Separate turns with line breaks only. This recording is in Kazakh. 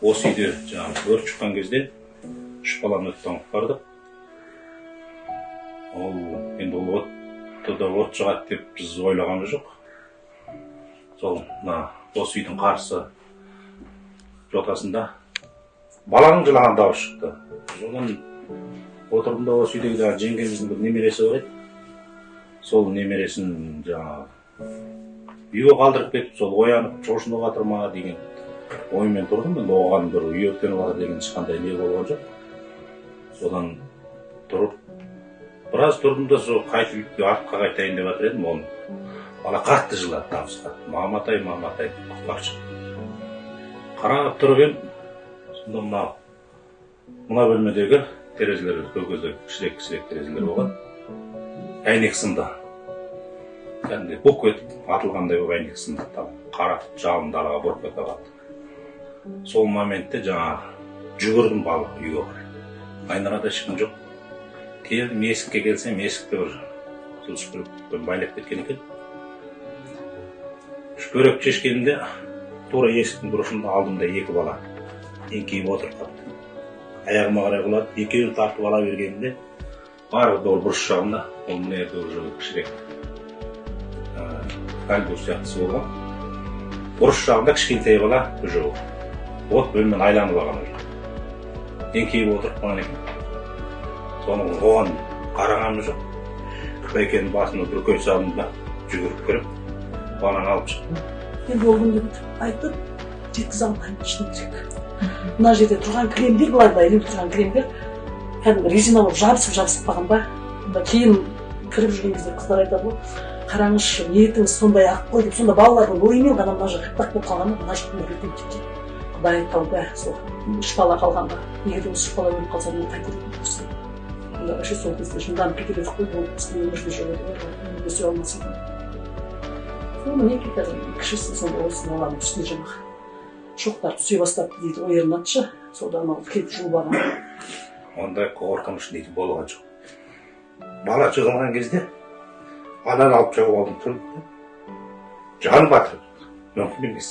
Осы үйде жаңағы өрт шыққан кезде үш баланы өрттен құтқардық. Ол енді ол отты да от шығады деп біз ойлағанымыз жоқ. Сол мына осы үйдің қарсы жотасында баланың жылаған дауысы шықты. Содан отырдым да, осы үйдегі жаңағы жеңгеміздің бір немересі бар еді, сол немересін жаңағы үйге қалдырып кетіп, сол оянып шошынып жатыр ма деген оймен тұрдым. Енді оған бір үй өртеніп жатыр деген ешқандай не болған жоқ. Содан тұрып, біраз тұрдым да, сол қайтып үйге артқа қайтайын деп жатыр едім, оны бала қатты жылады, дауысы қатты: «Маматай, маматай, құтқаршы!» Қарап тұрып едім, сонда мына бөлмедегі терезелер, сол кезде кішірек кішірек терезелер болған, әйнек сынды, кәдімгідей бук етіп атылғандай болып әйнек сынды. Там қара жалын далаға бұрқ ете қалды. Сол моментте жаңағы жүгірдім бала үйге қарай. Айналада ешкім жоқ. Келдім, есікке келсем, есікті бір жылшүпірекпен байлап кеткен екен. Шүпірек шешкенімде, тура есіктің бұрышында, алдымда екі бала еңкейіп отырып қалыпты. Аяғыма қарай құлады. Екеуін тартып ала бергенімде, арғы бір бұрыш жағында, ол мына жерде уже кішірек коридор сияқтысы болған, бұрыш жағында кішкентай бала уже от бөлмені айланып алған, уже еңкейіп отырып қалған екен. Соны оған қарағаным жоқ, күпәйкенің басына бүркей салдым да, жүгіріп кіріп, баланы алып шықтым.
Енді ол күнді айтып жеткізе алмаймын, шыны керек. Мына жерде тұрған кілемдер, былай былай ілулі тұрған кілемдер кәдімгі резина болып жабысып жабысып қалған ба. Онда кейін кіріп жүрген кезде қыздар айтады ғой: «Қараңызшы, ниетіңіз сондай ақ қой», — деп. Сонда балалардың ойымен ғана мына жақ аппақ болып қалған да, мына жақ өртеніп кеткен. Құдай тәуба, сол үш бала қалғанға. Егер де осы үш бала өліп қалса, мен қайтер едім құрсын? Онда вообще сол кезде жынданып кетер едік қой. Ол біздің өмірде жоқ еді ғой, өмір сүре алмас едім. Сол, мінекей, қазір кішісі сонда осы баланың үстіне жаңағы шоқтар түсе бастапты дейді ғой Ернат ше, содан анау келіп жұлып алған.
Ондай қорқыныш нетіп болған жоқ. Бала жығылған кезде ананы алып жауып алдым, тұрдым да, жанып жатыр, мүмкін емес.